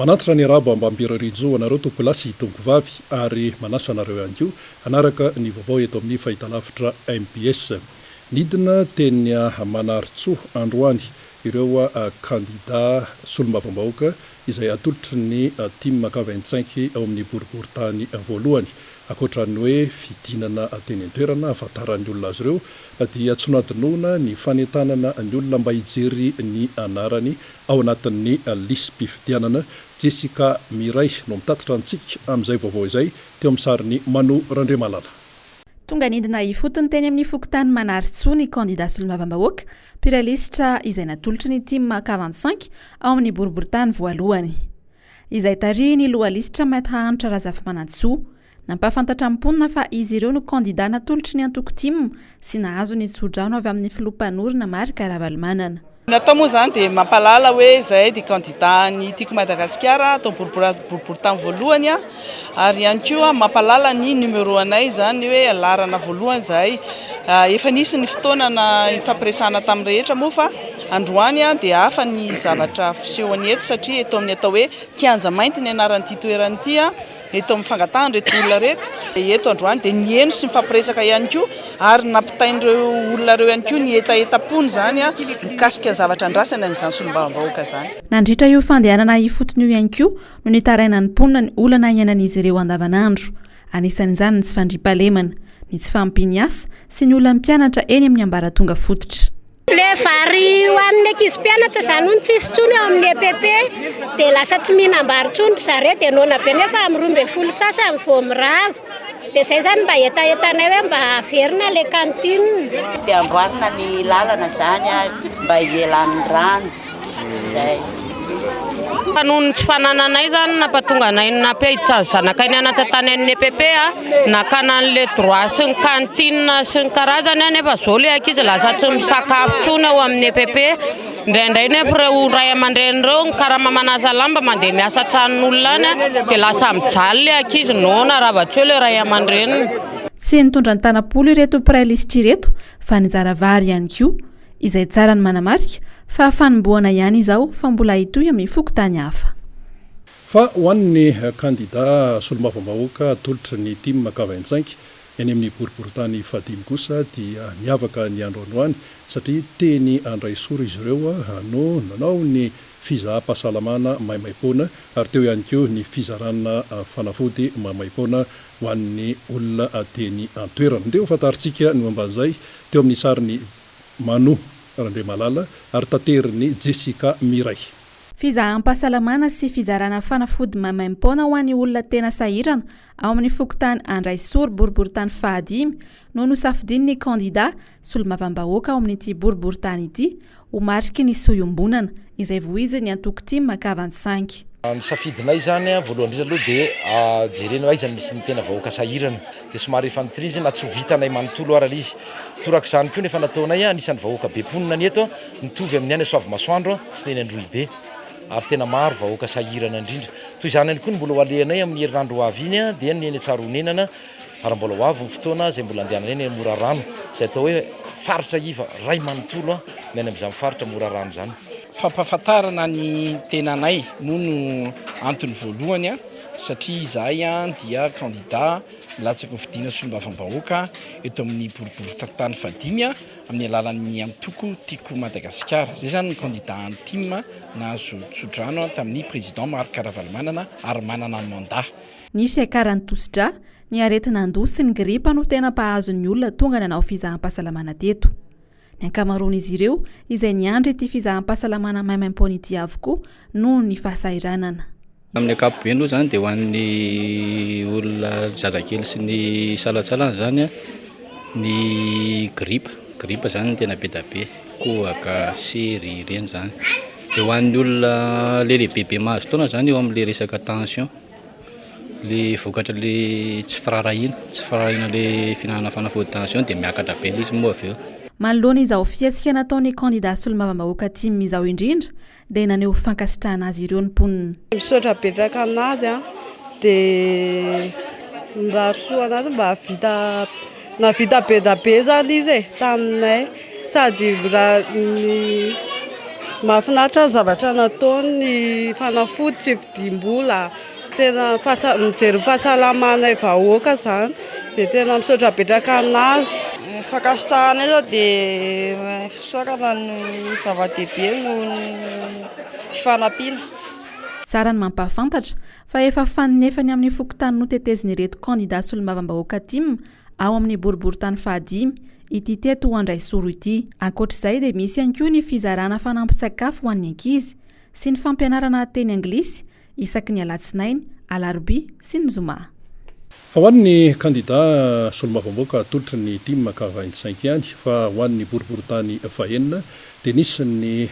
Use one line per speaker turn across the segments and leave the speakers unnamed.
Manantitra ny arahaba ambam-birarijo anareo tompolahy sy tompovavy ary manasa anareo ihany koa hanaraka ny vaovao eto amin'ny fahitalavitra mbs. Nidina teny Manarintsoa androany ireo kandida solombavambahoaka izay atolotry ny tim K25 ao amin'ny boriborintany voalohany. Ankoatra ny hoe fidinana teny an-toerana ahafantaran'ny olona azy ireo dia tsy nohadinoina ny fanentanana ny olona mba hijery ny anarany ao anatin'ny lisi-pifidianana. Jessica Miray no mitatitra antsika amin'izay vaovao izay teo amin'ny sarin'i Mano Randriamalala.
Tonga nidina ifotony teny amin'ny fokontany Manarintsoa ny kandida solombavambahoaka, mpiray lisitra izay natolotry ny tim K25 ao amin'ny boriborintany voalohany. Izay tarihin'ny loha lisitra Maître Hanitra Razafimanantsoa. Nampahafantatra ny mponina fa izy ireo no kandida natolotry ny antoko tim sy nahazo ny tsodrano avy amin'ny filoha mpanorina Marc Ravalomanana.
Ny natao moa izany dia mampahalala hoe izahay dia kandida ny Tiako Madagasikara atao boriborintany voalohany ary ihany koa mampahalala ny numéro anay izany hoe laharana voalohany izahay. Efa nisy ny fotoana nifampiresahana tamin'ny rehetra moa fa androany dia hafa ny zavatra fisehony eto satria eto amin'ny atao hoe Kianja Mainty ny anaran'ity toerana ity. Eto amin'ny fangatahan'ireto olona ireto dia eto androany dia niheno sy nifampiresaka ihany koa ary nampitain'ireo olona ireo ihany koa ny hetahetam-pony izany mikasika ny zavatra andrasany amin'izany solombavambahoaka izany.
Nandritra io fandehanana ifotony io ihany koa no nitarainan'ny mponina ny olana iainan'izy ireo andavanandro. Anisan'izany ny tsy fandriampahalemana, ny tsy fahampian'ny asa sy ny olan'ny mpianatra eny amin'ny ambaratonga fototra.
Le vary ho an'ny ankizy mpianatra izany hono tsisy intsony ao amin'ny EPP dia lasa tsy mihinam-bary intsony ry zareo dia noana be nefa amin'ny 12 sasany vao mirava. Dia izay izany mba hetahetanay hoe mba averina le cantine.
Dia amboarina ny lalana izany mba hielan'ny rano. Izay.
Fa noho ny tsy fanananay izany no nampatonga anay nampiditra ny zanakay nianatra tany amin'ny EPP a, nakana an'ilay droit sy ny cantine sy ny karazany a, nefa izao ilay ankizy lasa tsy misakafo intsony ao amin'ny EPP. Indraindray nefa ireo ray aman-dreny ireo ny karama manasa lamba mandeha miasa an-tranon'olona any a, dia lasa mijaly ilay ankizy noana raha vao tsy eo ilay ray aman-dreniny.
Tsy nitondra ny tanam-polo ireto mpiray lisitra ireto fa nizara vary ihany koa. Izay tsara ny manamarika fa fanombohana ihany izao fa mbola hitohy amin'ny fokontany hafa.
Fa ho an'ny kandida solombavambahoaka atolotry ny tim K 25 eny amin'ny boriborintany fahadimy kosa dia niavaka ny andro androany satria teny Andraisoro izy ireo no nanao ny fizaham-pahasalamana maimaimpoana ary teo ihany koa ny fizarana fanafody maimaimpoana ho an'ny olona teny an-toerana. Ndeha ho fantarintsika ny momba an'izay teo amin'ny sarin'i Manu Randriamalala ary taterin'i Jessica Miray.
Fizaham-pahasalamana sy fizarana fanafody maimaim-poana ho an'ny olona tena sahirana ao amin'ny fokontany Andraisoro boriborintany fahadimy no nosafidian'ny kandida solombavambahoaka ao amin'ity boriborintany ity ho mariky ny soa iombonana izay voizin'ny antoko tim Kavansangy.
Ny safidinay izany voalohany indrindra aloha dia jerena hoe aiza no misy ny tena vahoaka sahirana dia somary efa nitrina izy na tsy ho vitanay manontolo ara ilay izy. Torak'izany koa ny efa nataonay, anisan'ny vahoaka be mponina ny eto, mitovy amin'ny any Soavimasoandro sy ny eny Androhibe ary tena maro vahoaka sahirana indrindra. Toy izany ihany koa ny mbola ho alehanay amin'ny herinandro ho avy iny dia ny eny Antsarahonenana ary mbola ho avy ny fotoana izay mbola andehananay any Morarano izay atao hoe faritra iva ray manontolo ny any amin'izany faritra Morarano izany.
Fampahafantarana ny tenanay moa no antony voalohany satria izahay dia kandida milatsaka ho fidiana solombavambahoaka eto amin'ny boriborintany fahadimy amin'ny alalan'ny antoko Tiako Madagasikara. Izay izany ny kandida an'ny tim nahazo tsodrano tamin'ny président Marc Ravalomanana ary manana mandat.
Ny fiakaran'ny tosidra, ny aretin'andoha sy ny gripa no tena mpahazo ny olona tonga nanao fizaham-pahasalamana teto. Ny ankamaroan'izy ireo izay niandry ity fizaham-pahasalamana maimaimpoana ity avokoa noho ny fahasahiranana.
Amin'ny ankapobeny aloha izany dia ho an'ny olona zazakely sy ny salantsalany izany ny gripa, gripa izany no tena be dia be, kohaka, sery ireny izany. Dia ho an'ny olona le lehibebe mahazo taona izany eo amin'ilay resaka tension. Le vokatra le tsy firaharahiana, tsy firaharahiana le fihinanana fanafody tension dia miakatra be le izy moa avy eo.
Manoloana izao fihetsika nataon'ny kandida solombavambahoaka tim izao indrindra dia naneho fankasitrahana azy ireo ny mponina.
Misaotra betsaka anazy an, dia mirary soa anazy mba hahavita nahavita be dia be zany izy e taminay sady mira ny. Mahafinaritra ny zavatra nataony, ny fanafody tsy vidiam-bola, tena fahasa- mijery ny fahasalamanay vahoaka izany dia tena misaotra betsaka an'azy.
Ny fankasitrahanay izao dia fisaorana no zava-dehibe noho ny fifanampiana.
Tsara ny mampahafantatra fa efa faninefany amin'ny fokontany notetezin'ireto kandida solombavambahoaka tim ao amin'ny boriborintany fahadimy ity teto Andraisoro ity. Ankoatra izay dia misy ihany koa ny fizarana fanampin-tsakafo ho an'ny ankizy sy ny fampianarana teny anglisy isaky ny alatsinainy, alarobia sy ny zoma.
Fa ho an'ny kandida solombavambahoaka atolotry ny tim ka vingt-cinq ihany fa ho an'ny boriborintany fahenina dia nisy ny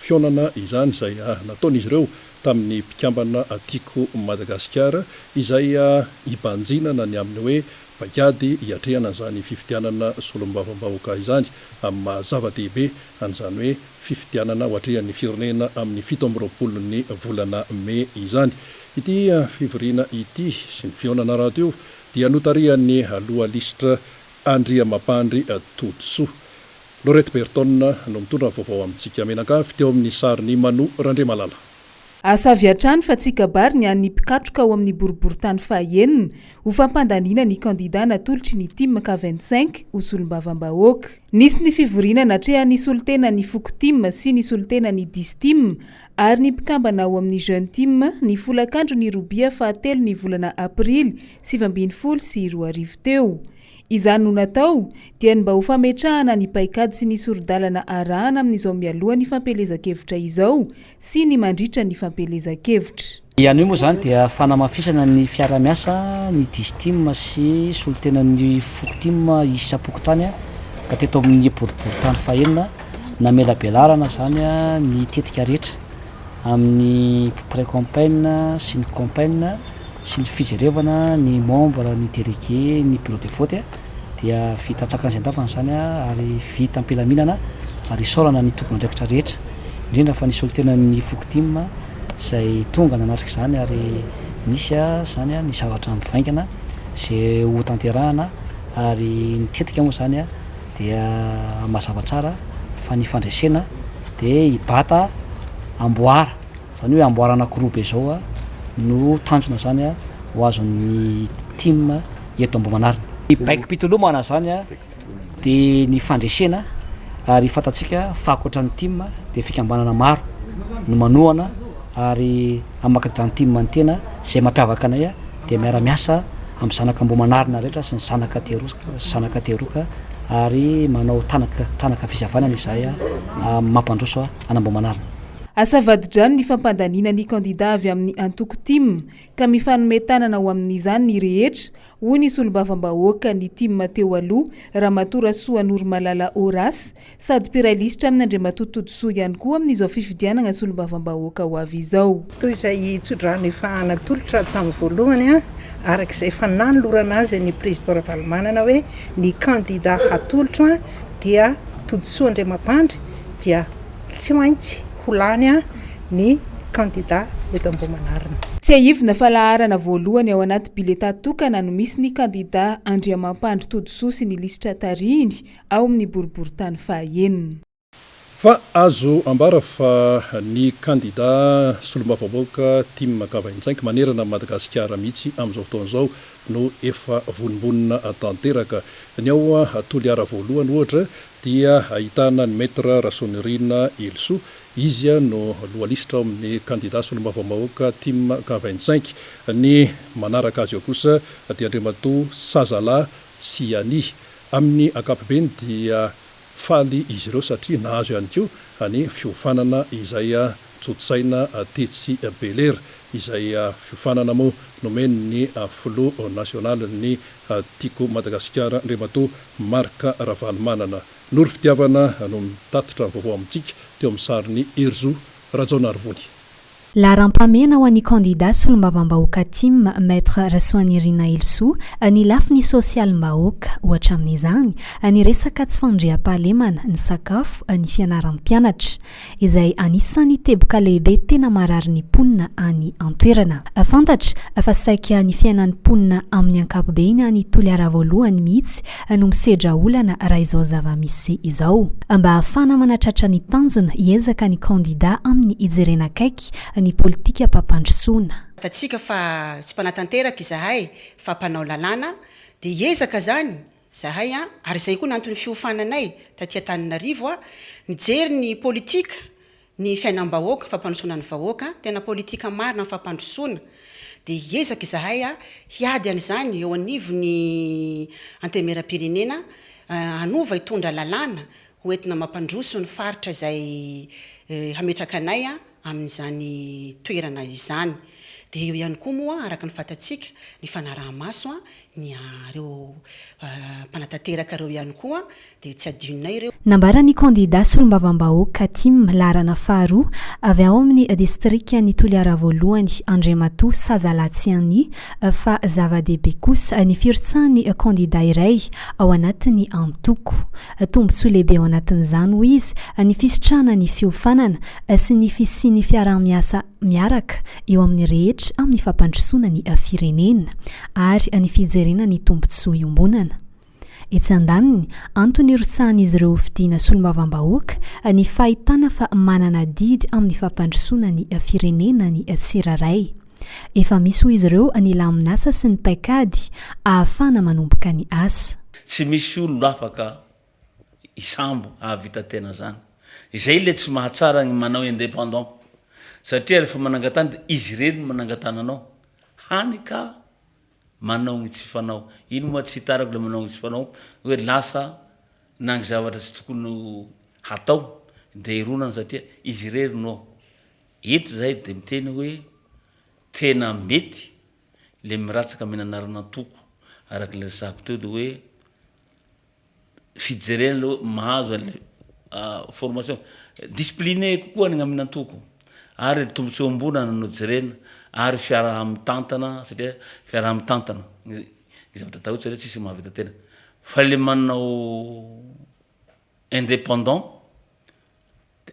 fihaonana izany izay nataon'izy ireo tamin'ny mpikambana Tiako Madagasikara izay hibanjinana ny amin'ny hoe paikady hiatrehana an'izany fifidianana solombavambahoaka izany amin'ny maha zava-dehibe an'izany hoe fifidianana ho atrehan'ny firenena amin'ny 27 ny volana mey izany. Ity fivoriana ity sy ny fihaonana rahateo dia notarihan'ny loha lisitra Andriamampandry Todisoa. Laurette Berton no mitondra ny vaovao amintsika mianakavy teo amin'ny sarin'i Manu Randriamalala.
Asa avy hatrany fa tsy kabary ny an'ny mpikatroka ao amin'ny boriborintany fahaenina ho fampandaniana ny kandida natolotry ny tim K 25 ho solombavambahoaka. Nisy ny fivoriana natrehan'ny solontenan'ny foko tim sy ny solontenan'ny Distim ary ny mpikambana ao amin'ny Jeune Tim ny folakandro ny robia fahatelo ny volana aprily 2019 teo. Izany no natao dia ny mba ho fametrahana ny paikady sy ny sori-dalana arahana amin'izao mialoha ny fampielezan-kevitra izao sy ny mandritra ny fampielezan-kevitra.
Ny anio moa izany dia fanamafisana ny fiarahamiasa ny Distim sy solontenan'ny foko tim isam-pokontany ka teto amin'ny boriborintany fahenina namelabelarana izany ny tetika rehetra amin'ny pré-campaign sy ny campaign sy ny fijerevana ny membre, ny délégué, ny bureau de vote dia vita antsakany sy andavany izany ary vita am-pilaminana ary isaorana ny tompon'andraikitra rehetra indrindra fa ny solontenan'ny Fokotim izay tonga nanatrika izany ary nisy izany ny zavatra mivaingana izay ho tanterahana ary ny tetika moa izany dia mazava tsara fa ny fandresena dia hibata amboara. Izany hoe amboara anankiroa be izao no tanjona izany ho azon'ny tim eto Ambohimanarina. Ny baikom-pitolomana izany dia ny fandresena ary fantatsika fa ankoatra ny tim dia fikambanana maro no manohana ary amin'ny maha kandida ny tim ny tena izay mampiavaka anay dia miara-miasa amin'ny zanak'Ambohimanarina rehetra sy ny zanaka aty zanaka aty Aroka ary manao tanaka tanaka fizavanana izahay mampandroso an'Ambohimanarina.
Asa vadi-drano ny fampandaniana ny kandida avy amin'ny antoko tim ka mifanome tanana ho amin'izany ny rehetra, hoy ny solombavambahoaka ny tim teo aloha, Ramatoa Rasoanoromalala Horace, sady mpiray lisitra amin'Andriamatoa Todisoa ihany koa amin'izao fifidianana solombavambahoaka ho avy izao.
Toy izay tsodrano efa natolotra tamin'ny voalohany, araka izay efa nanolorana azy ny Président Ravalomanana hoe ny kandida hatolotro dia Todisoa Andriamampandry dia Tsy maintsy ho lany ny kandida eto Ambohimanarina.
Tsiahivina fa laharana voalohany ao anaty biletà tokana no misy ny kandida Andriamampandry Todisoa sy ny lisitra tarihiny ao amin'ny boriborintany fahaenina.
Fa azo ambara fa ny kandida solombavambahoaka tim Kavaintsainky manerana an'i Madagasikara mihitsy amin'izao fotoana izao no efa vonombonona tanteraka. Ny ao Toliara voalohany ohatra dia ahitana an'i Maître Rasoanirina Helisoa, izy no lohalisitra ao amin'ny kandida solombavambahoaka tim K 25. Ny manaraka azy eo kosa dia Andriamatoa Sazalahy Tsianihy. Amin'ny ankapobeny dia faly izy ireo satria nahazo ihany koa ny fiofanana izay tontosaina tetsy Belera, izay fiofanana moa nomen'ny filoha nasionalin'ny Tiako Madagasikara Andriamatoa Marc Ravalomanana. Noro Fitiavana no mitatitra ny vaovao amintsika teo amin'ny sarin'i Herizo Rajaonarivony.
Laharam-pahamehana ho an'ny kandidà solombavambahoaka tim, Maître Rasoanirina Helisoa, ny lafiny sosialim-bahoaka. Ohatra amin'izany, ny resaka tsy fandriampahalemana, ny sakafo, ny fianaran'ny mpianatra. Izay anisan'ny teboka lehibe tena marary ny mponina any an-toerana. Fantatra fa saika ny fiainan'ny mponina amin'ny ankapobeny any Toliara voalohany mihitsy no misedra olana raha izao zava-misy izao. Mba hahafahana manatratra ny tanjona, hiezaka ny kandida amin'ny hijerena akaiky ny politikam-pampandrosoana.
Fantatsika fa tsy mpanatanteraka izahay fa mpanao lalàna dia hiezaka izany izahay ary izay koa no anton'ny fiofananay taty Antananarivo nijery ny politika ny fiainam-bahoaka, fampandrosoana ny vahoaka, tena politika marina ny fampandrosoana dia hiezaka izahay hiady an'izany eo anivon'ny Antenimierampirenena hanova hitondra lalàna ho entina mampandroso ny faritra izay hametraka anay amin'izany toerana izany. Dia eo ihany koa moa araka ny fantatsika ny fanaraha-maso ny ireo mpanatanteraka ireo ihany koa dia tsy adinonay ireo.
Nambaran'ny kandidà solombavambahoaka tim laharana faharoa avy ao amin'ny distrikan'i Toliara voalohany, Andriamatoa Sazalahy Tsianihy, fa zava-dehibe kosa ny firotsahan'ny kandidà iray ao anatin'ny antoko. Tombontsoa lehibe ao anatin'izany, hoy izy, ny fisitrahana ny fiofanana sy ny fisian'ny fiaraha-miasa miaraka eo amin'ny rehetra amin'ny fampandrosoana ny firenena ary ny fijerena ny tombontsoa iombonana. Etsy andaniny, antony irotsahan'izy ireo hofidiana solombavambahoaka ny fahitana fa manana adidy amin'ny fampandrosoana ny firenena ny tsirairay. Efa misy hoy izy ireo ny lamin'asa sy ny paikady ahafahana manomboka ny asa.
Tsy misy olona afaka hisambo hahavita tena zany. Izay le tsy mahatsara ny manao indépendant. Satria rehefa manangan-tany de izy irery no manangan-tany anao. Hany ka manao ny tsy fanao. Ino moa tsy hitarako le manao ny tsy fanao hoe lasa na ny zavatra tsy tokony hatao de hironana satria izy irery no ao. Eto zahay de miteny hoe tena mety le miratsaka amina anaran'antoko araka le resahako teo de hoe fijerena aloha mahazo an'le formation, discipliné kokoa ny amin'ny antoko ary tombontsoa iombonana no jerena ary fiaraha-mitantana satria fiaraha-mitantana ny zavatra atao satria tsisy mahavita tena fa le manao indépendant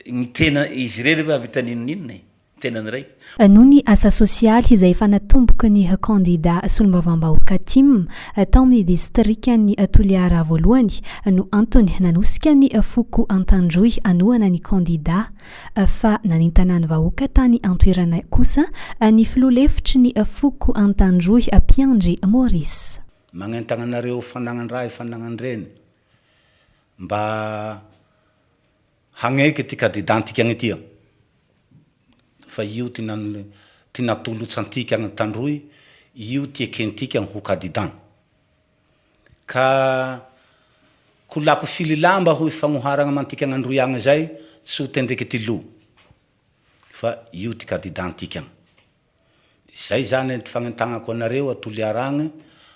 Ny tena izy irery ve hahavita n'inon'inona e? Ny tenany iray.
Noho ny asa sosialy izay efa natomboky ny kandida solombavambahoaka tim tao amin'ny distrikan'i Toliara voalohany no antony nanosika ny foko Antandroy hanohana ny kandida fa nanentana ny vahoaka tany an-toerana kosa ny filoha lefitry ny foko Antandroy Mpiandry Maurice.
Magnentagna anareo fanagnan-dray fanagnan-dreny mba Hagneke ty kadidan-tikagne tia, fa io ty nan ty natolots' antikagne tandroy, io ty eken-tikagne ho kadidan. Ka ko lako fily lamba hoy fagnoharagna aman-tikagne androy agne zay, tsy ho tendreke ty lo, fa io ty kadidan-tikagne. Zay zany ty fagnentagnako anareo a Toliara agny,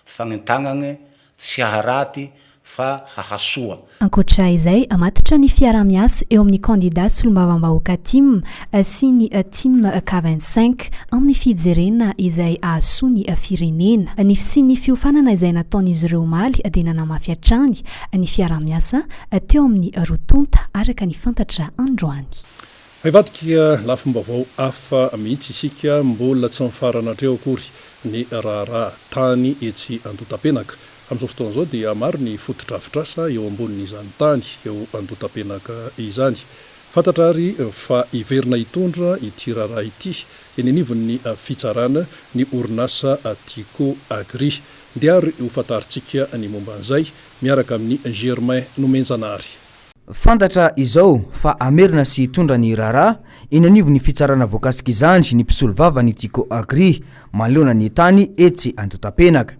fagnentagnagne tsy haharaty fa hahasoa.
Ankoatra izay, matotra ny fiaraha-miasa eo amin'ny kandida solombavambahoaka tim sy ny tim K 25 amin'ny fijerena izay hahasoa ny firenena. Ny fisian'ny fiofanana izay nataon'izy ireo omaly dia nanamafy hatrany ny fiaraha-miasa teo amin'ny roa tonta araka ny fantatra androany.
Hivadika lafim-baovao hafa mihitsy isika, mbola tsy mifarana hatreo akory ny raharaha tany etsy Andotapenaka. Amin'izao fotoana izao dia maro ny fotodrafitrasa eo ambonin'izany tany eo Andotapenaka izany. Fantatra ary fa hiverina hitondra ity raharaha ity eny anivon'ny fitsarana ny orinasa Tiko Agri. Ndeha ary hofantarintsika ny momba an'izay miaraka amin'i Germain Nomenjanahary.
Fantatra izao fa hamerina sy hitondra ny raharaha eny anivon'ny fitsarana voakasik'izany ny mpisolovava ny Tiko Agri manoloana ny tany etsy Andotapenaka.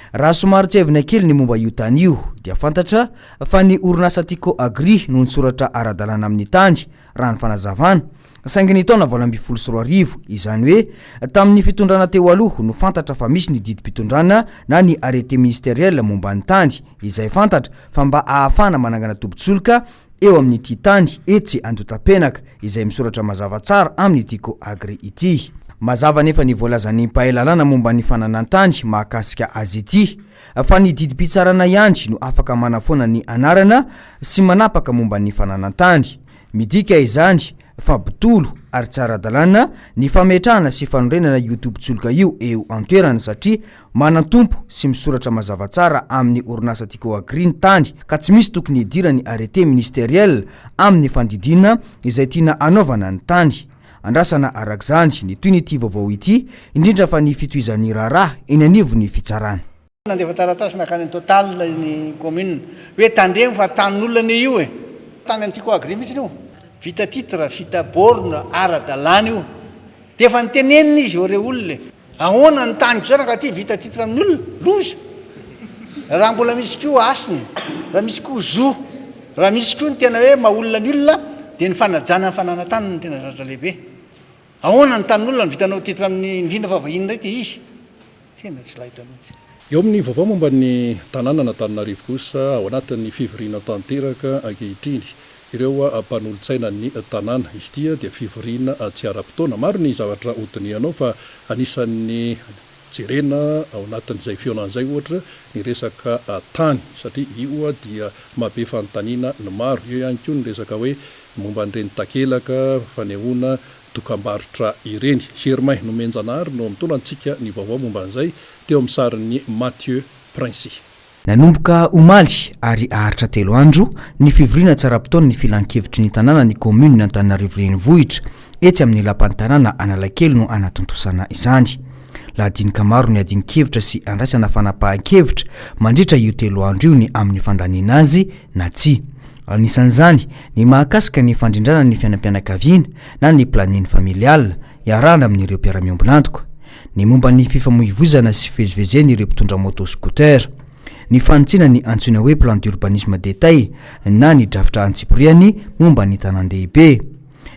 Raha somary tsiahivina kely ny momba io tany io dia fantatra fa ny orinasa Tiko Agri no nisoratra ara-dalàna amin'ny tany raha ny fanazavana saingy ny taona 2018, izany hoe tamin'ny fitondrana teo aloha no fantatra fa misy ny didim-pitondrana na ny arrêté ministériel momba ny tany izay fantatra fa mba ahafahana manangana tobin-tsolika eo amin'ity tany etsy Andotapenaka izay misoratra mazava tsara amin'ny Tiko Agri ity. Mazava anefa ny voalazan'ny mpahay lalàna momba ny fananan-tany mahakasika azy ity fa ny didim-pitsarana ihany no afaka manafoana ny anarana sy manapaka momba ny fananan-tany. Midika izany fa botolo ary tsy ara-dalàna ny fametrahana sy fanorenana io tobin-tsolika io eo an-toerana satria manan-tompo sy misoratra mazava tsara amin'ny orinasa Tiko Agri ny tany ka tsy misy tokony hidiran'ny arrêté ministériel amin'ny fandidiana izay tiana hanaovana ny tany. Andrasana araka izany ny tohin'ity vaovao ity, indrindra fa ny fitohizan'ny raharaha eny anivon'ny fitsarana.
Nandefa taratasy nankany amin'ny Total ny commune hoe tandremo fa tanin'olona anie io e! Tany an'i Tiko Agri mihitsy io. Vita titre, vita borne, ara-dalàna io. Dia efa nitenenina izy eo re olona e! Ahoana ny taniko zao rangaha ty vita titre amin'ny olona? Loza! Raha mbola misy koa hasina, raha misy koa zo, raha misy koa ny tena hoe maha olona ny olona dia ny fanajana ny fananan-tany no tena zavatra lehibe. Ahoana ny tanin'olona no vitanao titre amin'ny indrindra fa vahiny indray ty izy? Tena tsy laitra mihitsy.
Eo amin'ny vaovao momba ny tanànan'Antananarivo kosa, ao anatin'ny fivoriana tanteraka ankehitriny ireo mpanolotsainan'ny tanàna. Izy ity dia fivoriana tsy ara-potoana. Maro ny zavatra hodinihana ao fa anisan'ny jerena ao anatin'izay fihaonana izay ohatra ny resaka tany satria io dia mahabe fanontaniana ny maro. Eo ihany koa ny resaka hoe momba an'ireny takelaka fanehoana dokambarotra ireny. Germain Nomenjanahary no mitondra antsika ny vaovao momba an'izay teo amin'ny sarin'i Mathieu Princi.
Nanomboka omaly ary haharitra telo andro ny fivoriana tsy ara-potoan'ny filankevitry ny tanàna ny kaominina Antananarivo Renivohitra. Etsy amin'ny lapan'ny tanàna Analakely no hanatontosana izany. Lahadinika maro ny adin-kevitra sy andraisana fanapahan-kevitra mandritra io telo andro io ny amin'ny fandaniana azy na tsia. Anisan'izany ny mahakasika ny fandrindrana ny fiainam-pianakaviana na ny planning familial iarahana amin'ireo mpiara-miombon'antoka. Ny momba ny fifamoivoizana sy fivezivezen'ireo mpitondra moto scooter. Ny fanitsiana ny antsoina hoe plan d'urbanisme détail na ny drafitra antsipiriany momba ny tanàn-dehibe.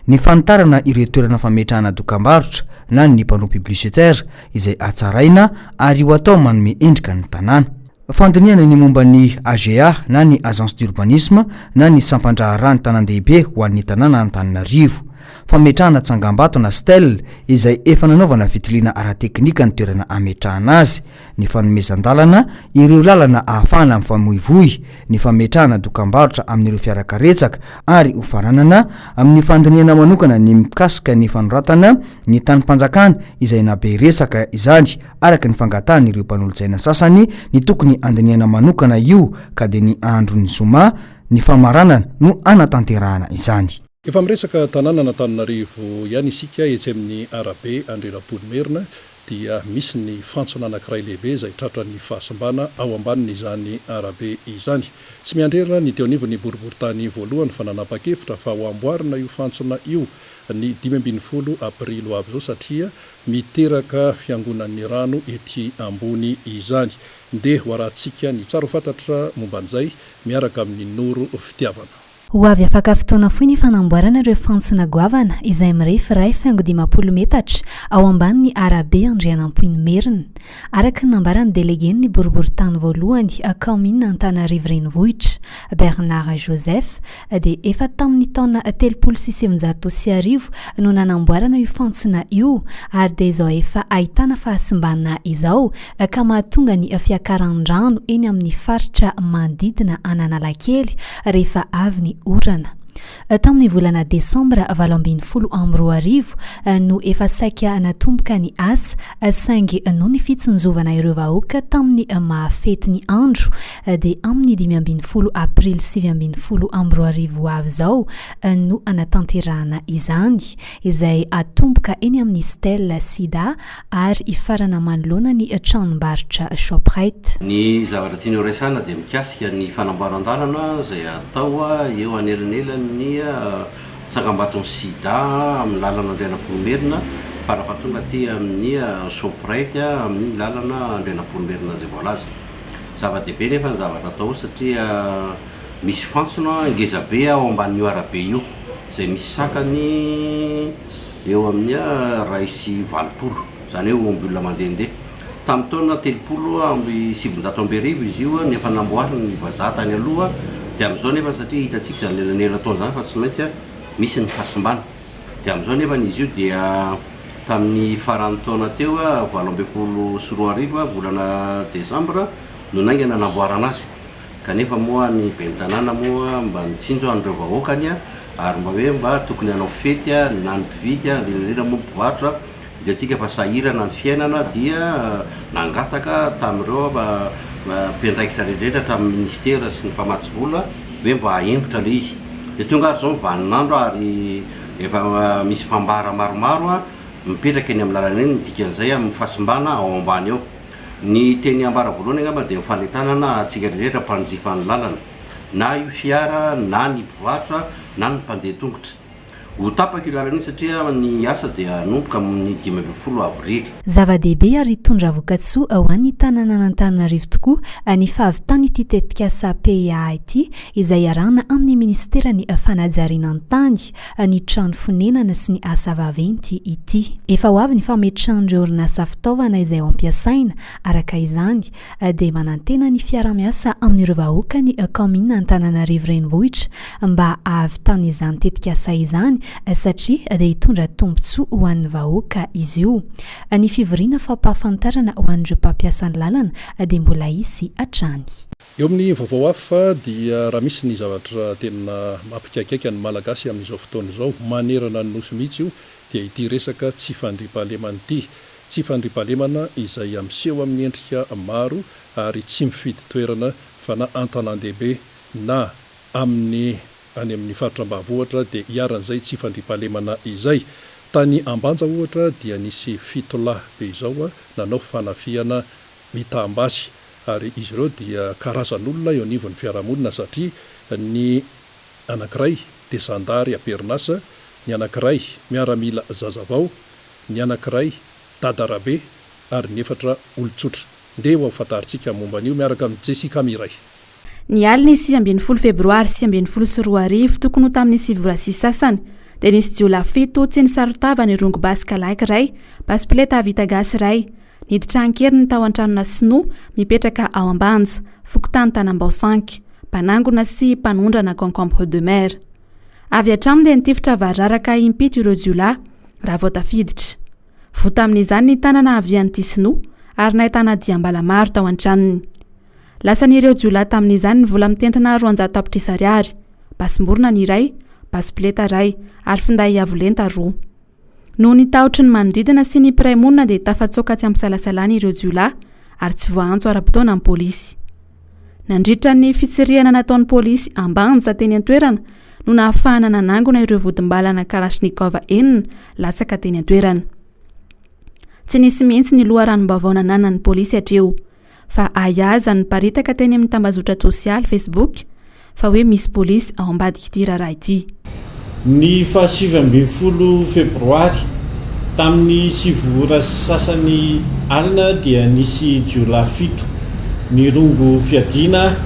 Ny fanitarana ireo toerana fametrahana dokambarotra na ny panneau publicitaire izay hatsaraina ary ho atao manome endrika ny tanàna. Fandinihana ny momba ny AGA na ny Agence d'urbanisme na ny sampan-draharahan'ny tanàn-dehibe ho an'ny tanàna Antananarivo. Fametrahana tsangambato na stèle izay efa nanaovana fitiliana ara-teknika ny toerana ametrahana azy, ny fanomezan-dalana ireo lalana ahafahana mifamoivoy, ny fametrahana dokambarotra amin'ireo fiarakaretsaka ary ho faranana amin'ny fandinihana manokana ny mikasika ny fanoratana ny tanim-panjakana izay nabe resaka izany araka ny fangatahan'ireo mpanolotsaina sasany ny tokony handinihana manokana io ka dia ny andron'ny zoma ny famaranana no hanatanterahana izany.
Efa miresaka tanànan'Antananarivo ihany isika etsy amin'ny arabe Andrianampoinimerina dia misy ny fantsona anankiray lehibe izay tratran'ny fahasimbana ao ambanin'izany arabe izany. Tsy miandry ela ny teo anivon'ny boriborintany voalohany fa nanapa-kevitra fa ho amboarina io fantsona io ny 15 aprily ho avy izao satria Miteraka fiangonan'ny rano ety ambony izany. Ndeha ho arahantsika ny tsara ho fantatra momba an'izay miaraka amin'i Noro Fitiavana.
Ho avy afaka fotoana fohy ny fanamboarana ireo fantsona goavana izay mirefy iray faingo 50 metatra ao ambanin'ny arabe Andrianampoinimerina. Araka ny nambaran'ny delegen'ny boriborintany voalohany kaominina Antananarivo Renivohitra, Bernard Joseph, dia efa tamin'ny taona 1930 no nanamboarana io fantsona io ary dia izao efa ahitana fahasimbana izao ka mahatonga ny fiakaran'ny rano eny amin'ny faritra manodidina an'Analakely rehefa avy ny orana. Tamin'ny volana desambra 2018 no efa saika natomboka ny asa saingy noho ny fitsinjovana ireo vahoaka tamin'ny maha fety ny andro dia amin'ny 15 aprily 2019 ho avy izao no hanatanterahana izany izay hatomboka eny amin'ny Stèle Sida ary hifarana manoloana ny tranombarotra Shoprite.
Ny zavatra tiana horesahina dia mikasika ny fanamboaran-dalana izay atao eo anelanelan'ny tsangambaton'ny Sida amin'ny lalana Andrianampoinimerina farafahatonga aty amin'ny Shoprite amin'ny lalana Andrianampoinimerina izay voalaza. Zava-dehibe nefa ny zavatra atao satria misy fantsona ngezabe ao ambanin'io arabe io izay misy sakany eo amin'ny 81, izany hoe omby olona mandehandeha. Tamin'ny taona 1930 izy io no efa namboarin'ny vazaha tany aloha. Dia amin'izao nefa satria hitantsika izany elanelan-taona izany fa tsy maintsy misy ny fahasimbana. Dia amin'izao nefa izy io dia tamin'ny faran'ny taona teo 2018 volana desambra no naingana namboarana azy. Kanefa moa ny ben'ny tanàna moa mba nitsinjo an'ireo vahoakany ary mba hoe mba tokony hanao fety na ny mpividy indrindra indrindra moa ny mpivarotra, hitantsika fa sahirana ny fiainana dia nangataka tamin'ireo mpiandraikitra rehetra hatramin'ny minisitera sy ny mpamatsy vola hoe mba hahembotra ilay izy. Dia tonga ary izao ny vaninandro ary efa misy fambara maromaro mipetraka eny amin'ny lalana eny, ny dikan'izay amin'ny fahasimbana ao ambany ao. Ny teny ambara voalohany angamba dia ny fanentanana antsika rehetra mpanjifa ny lalana, na io fiara na ny mpivarotra na ny mpandeha tongotra. Ho tapaka io lalana io satria ny asa dia hanomboka amin'ny 15 avrily.
Zava-dehibe ary hitondra vokatsoa ho an'ny tanànan'Antananarivo tokoa ny fahavitan'ity tetikasa PEA ity izay iarahana amin'ny minisiteran'ny fanajariana ny tany, ny trano fonenana sy ny asa vaventy ity. Efa ho avy ny fametrahan'ireo orinasa fitaovana izay ho ampiasaina, araka izany, dia manantena ny fiaraha-miasa amin'ireo vahoaka ny kaominina Antananarivo Renivohitra mba hahavitan'izany tetikasa izany satria dia hitondra tombontsoa ho an'ny vahoaka izy io. Ny fivoriana fampahafantarana ho an'ireo mpampiasa ny lalana dia mbola hisy hatrany.
Eo amin'ny vaovao hafa dia raha misy ny zavatra tena mampikaikaika ny Malagasy amin'izao fotoana izao, manerana ny Nosy mihitsy io, dia ity resaka tsy fandriampahalemana ity. Tsy fandriampahalemana izay miseho amin'ny endrika maro ary tsy mifidy toerana fa na an-tanàn-dehibe na amin'ny any amin'ny faritra ambanivohitra dia iharan'izay tsy fandriampahalemana izay. Tany Ambanja ohatra dia nisy fitolahy be izao nanao fanafihana mitam-basy ary izy ireo dia karazan'olona eo anivon'ny fiarahamonina satria ny anankiray dia zandary am-perinasa, ny anankiray miaramila zazavao, ny anankiray Dada Rabe ary ny efatra olon-tsotra. Ndeha ho fantarintsika momba an'io miaraka amin'i Jessica Miray.
Ny alin'ny 19 febroary 2019 tokony ho tamin'ny sivy ora sy sasany dia nisy jiolahy fito tsy nisaron-tava nirongo basy kalaky iray, basy poleta vita gasy iray, Niditra an-keriny tao an-tranona sinoa mipetraka ao Ambanja, fokontany Tanambao Cinq, mpanangona sy mpanondrana concombre de mer. Avy hatrany dia nitifitra variraraka impito ireo jiolahy raha vao tafiditra. Voa tamin'izany ny tanana havian'ity sinoa ary nahitana diam-bala maro tao an-tranony. Lasan'ireo jiolahy tamin'izany ny vola mitentina 200 tapitrisa ariary, basim-borona ny iray, basy poleta iray ary finday avo lenta roa. Noho ny tahotry ny manodidina sy ny mpiray monina dia tafatsoaka tsy ampisalasalana ireo jiolahy ary tsy voaantso ara-potoana ny polisy. Nandritra ny fitsirihana nataon'ny polisy Ambanja teny an-toerana no nahafahana nanangona ireo vodim-balana Kalachnikov enina latsaka teny an-toerana. Tsy nisy mihitsy ny loharanom-baovao nananan'ny polisy hatreo. fa ahiahy aza niparitaka teny amin'ny tambazotra-tsosialy Facebook fa hoe misy polisy ao ambadik'ity raharaha ity.
Ny faha 19 febroary, tamin'ny sivy ora sy sasany alina dia nisy jiolahy fito nirongo fiadiana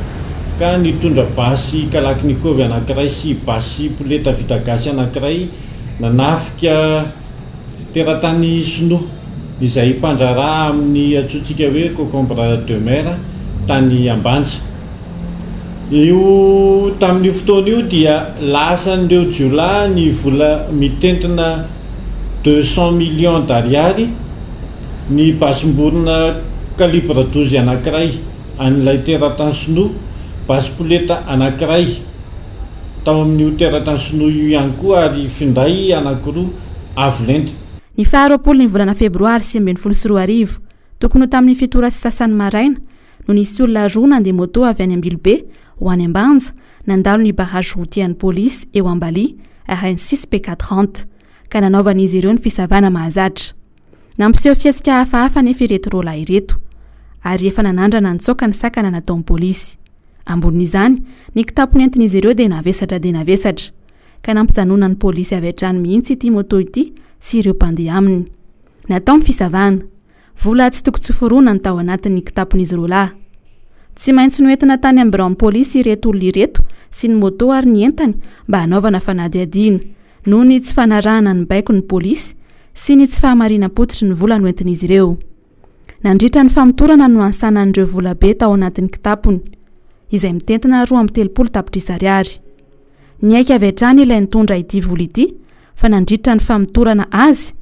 ka nitondra basy kalachnikov anankiray sy basy poleta vita gasy anankiray nanafika Teratany sinoa, izay mpandraharaha amin'ny antsointsika hoe concombre de mer tany Ambanja. Io tamin'io fotoana io dia lasan'ireo jiolahy ny vola mitentina 200 millions d'ariary, ny basim-borona calibre 12 anankiray an'ilay teratany sinoa, basy poleta anankiray tao amin'io teratany sinoa io ihany koa ary finday anankiroa avo lenta.
Ny faha roapolo ny volana febroary 2019, tokony ho tamin'ny fito ora sy sasany maraina, no nisy olona roa nandeha moto avy any Ambilobe ho any Ambanja, nandalo ny barrage routier an'ny polisy eo Ambalia, RN 6 PK 30, ka nanaovan'izy ireo ny fisavana mahazatra. Nampiseho fihetsika hafahafa anefa ireto roa lahy ireto, ary efa nanandrana nitsoaka ny sakana nataon'ny polisy. Ambonin'izany, ny kitapo nentin'izy ireo dia navesatra dia navesatra, ka nampijanonan'ny polisy avy hatrany mihitsy ity moto ity sy ireo mpandeha aminy. Natao ny fisavana. Vola tsy toko tsy forohana ny tao anatin'ny kitapon'izy roa lahy. Tsy maintsy noentina tany amin'ny biraon'ny polisy ireto olona ireto sy ny moto ary ny entany mba hanaovana fanadihadiana, noho ny tsy fanarahana ny baikon'ny polisy sy ny tsy fahamarinam-pototry ny vola noentin'izy ireo. Nandritra ny famotorana no hansanan'ireo vola be tao anatin'ny kitapony. izay mitentina 32 tapitrisa ariary. Niaiky avy hatrany ilay nitondra ity vola ity fa nandritra ny famotorana azy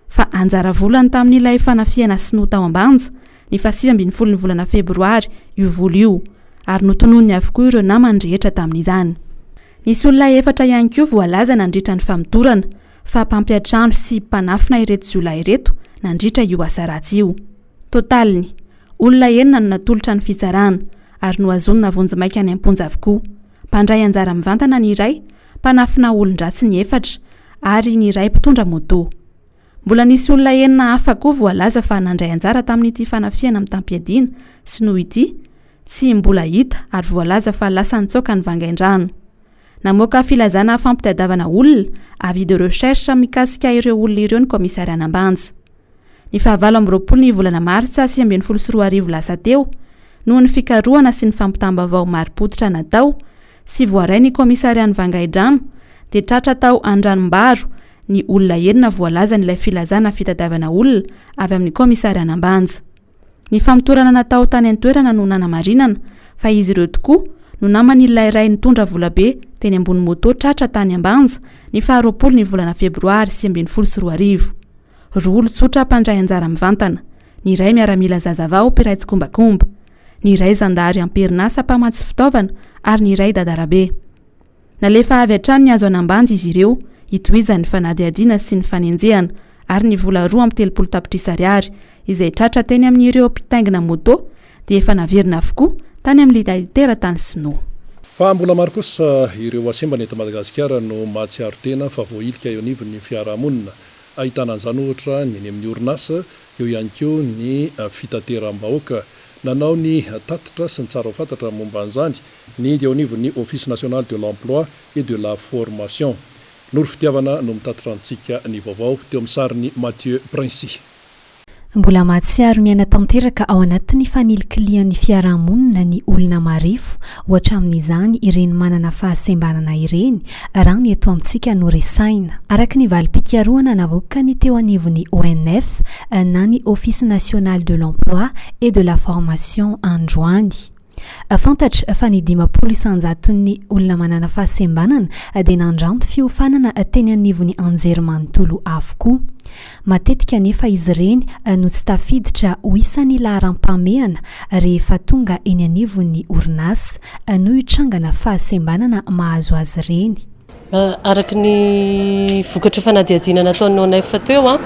fa anjara volany tamin'ilay fanafihana sinoa tao Ambanja ny faha 19 ny volana febroary io vola io ary notononiny avokoa ireo namany rehetra tamin'izany. Nisy olona efatra ihany koa voalaza nandritra ny famotorana fa mpampiantrano sy mpanafina ireto jiolahy ireto nandritra io asa ratsy io. Totaliny, olona enina no natolotra ny fitsarana ary nohazonina vonjimaika any am-ponja avokoa. Mpandray anjara mivantana ny iray, mpanafina olon-dratsy ny efatra ary ny iray mpitondra moto. Mbola nisy olona enina hafa koa voalaza fa nandray anjara tamin'ity fanafihana mitam-piadiana sinoa ity, tsy mbola hita ary voalaza fa lasa nitsoaka ny Vangaindrano. Namoaka filazana fampitadiavana olona, avis de recherche, mikasika ireo olona ireo ny kaomisarian'Ambanja. Ny fahavalo amby 20 ny volana martsa 2019 lasa teo, noho ny fikarohana sy ny fampitam-baovao marim-pototra natao sy voaray ny kaomisarian'i Vangaidrano dia tratra tao Andranombaro ny olona enina voalazan'ilay filazana fitadiavana olona avy amin'ny kaomisarian'Ambanja. Ny famotorana natao tany an-toerana no nanamarinana fa izy ireo tokoa no naman'ilay ray nitondra volabe teny ambony moto tratra tany Ambanja ny faha 20 ny volana febroary 2019. Roa olon-tsotra mpandray anjara mivantana, ny iray miaramila zazavao mpiray tsikombakomba, ny iray zandary am-perinasa mpamatsy fitaovana ary ny iray dadarabe. Nalefa avy hatrany nihazo an'Ambanja izy ireo hitohizan'ny fanadihadiana sy ny fanenjehana ary ny vola 32 tapitrisa ariary izay tratra teny amin'ireo mpitaingina moto dia efa naverina avokoa tany amin'ilay teratany sinoa.
Fa mbola maro kosa ireo hasembana eto Madagasikara no mahatsiaro tena fa voahilika eo anivon'ny fiarahamonina. Ahitana an'izany ohatra ny eny amin'ny orinasa, eo ihany koa ny fitateram-bahoaka. Nanao ny tatitra sy ny tsara ho fantatra momba an'izany ny eo anivon'ny Office National de l'Emploi et de la Formation. Noro Fitiavana no mitatitra antsika ny vaovao teo amin'ny sarin'i Mathieu Princi.
Mbola mahatsiaro miaina tanteraka ao anatin'ny fanilikilihan'ny fiarahamonina ny olona marefo, ohatra amin'izany ireny manana fahasembanana ireny, raha ny eto amintsika no resahina. Araka ny valim-pikarohana navoakan'ny teo anivon'ny ONF na ny Office National de l'Emploi et de la Formation androany. Fantatra fa ny 50 isan-jaton'ny olona manana fahasembanana dia nandranto fiofanana teny anivon'ny anjerimanontolo avokoa. Matetika anefa izy ireny no tsy tafiditra ho isan'ny laharam-pahamehana rehefa tonga eny anivon'ny orinasa noho io trangana fahasembanana mahazo azy ireny.
Araka ny vokatry fanadihadiana nataon'ny ONEF teo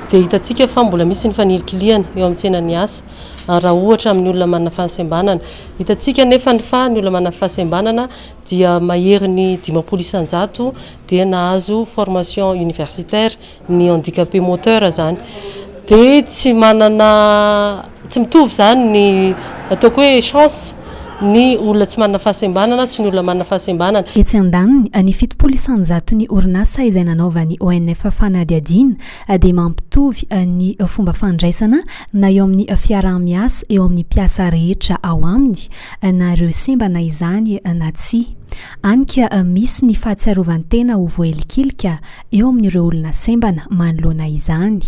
dia hitantsika fa mbola misy ny fanilikilihana eo amin'ny tsenan'ny asa raha ohatra amin'ny olona manana fahasembanana. Hitantsika anefa fa ny olona manana fahasembanana dia maherin'ny 50% dia nahazo formation universitaire ny handicapé moteur zany dia tsy manana tsy mitovy zany ny ataoko hoe chance ny olona tsy manana fahasembanana sy ny olona manana fahasembanana.
Etsy andaniny, ny 70 isan-jaton'ny orinasa izay nanaovan'ny ONF fanadihadiana dia mampitovy ny fomba fandraisana na eo amin'ny fiaraha-miasa eo amin'ny mpiasa rehetra ao aminy na ireo sembana izany na tsia. Any ka misy ny fahatsiarovan-tena ho voahilikilika eo amin'ireo olona sembana manoloana izany.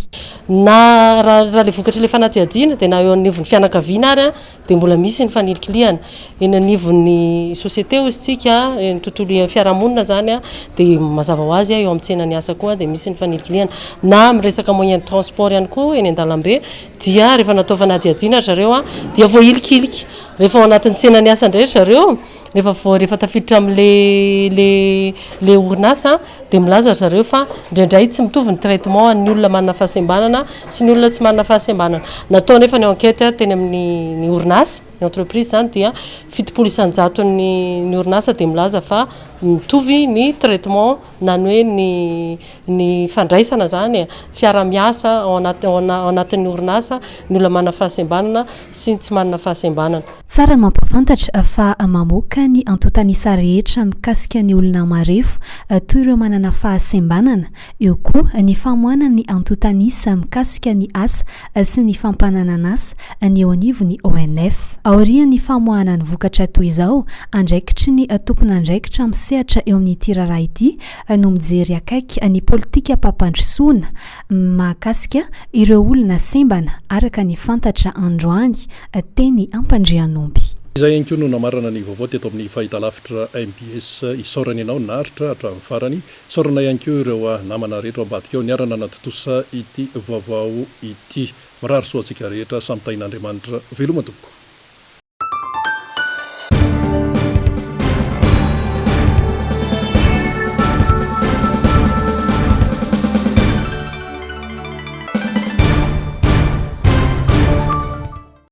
Na raha raha ilay vokatr'ilay fanadihadiana dia na eo anivon'ny fianakaviana ary dia mbola misy ny fanilikilihana. Eny anivon'ny société hozy tsika, ny tontolo fiarahamonina izany dia mazava ho azy eo amin'ny tsenan'ny asa koa dia misy ny fanilikilihana. Na amin'ny resaka moyen de transport ihany koa eny an-dalambe dia rehefa natao fanadihadiana ry zareo dia voahilikilika. Rehefa ao anatin'ny tsenan'ny asa indray ry zareo Rehefa vao rehefa tafiditra amin'le le le orinasa dia milaza ry zareo fa indraindray tsy mitovy ny traitement an'ny olona manana fahasembanana sy ny olona tsy manana fahasembanana. Natao nefa ny enquête teny amin'ny ny orinasa, ny entreprise izany dia 70 isan-jaton'ny ny orinasa dia milaza fa mitovy ny traitement na ny hoe ny ny fandraisana izany e, fiara-miasa ao anaty ao anatin'ny orinasa ny olona manana fahasembanana sy ny tsy manana fahasembanana.
Tsara ny mampahafantatra fa mamoaka ny antontan'isa rehetra mikasika ny olona marefo toy ireo manana fahasembanana, eo koa ny famoahana ny antontan'isa mikasika ny asa sy ny fampananan'asa ny eo anivon'ny ONF. Aorian'ny famoahana ny vokatra toy izao, andraikitry ny tompon'andraikitra misehatra eo amin'ity raharaha ity no mijery akaiky ny politikam-pampandrosoana mahakasika ireo olona sembana araka ny fantatra androany teny Ampandrianomby.
Izay ihany koa no namarana ny vaovao teto amin'ny fahitalavitra mbs. Isaorana ianao naharitra hatramin'ny farany. Isaorana ihany koa ireo namana rehetra ao ambadika ao niara-nanatontosa ity vaovao ity. Mirary soa antsika rehetra, samy tahin'Andriamanitra. Veloma tompoko.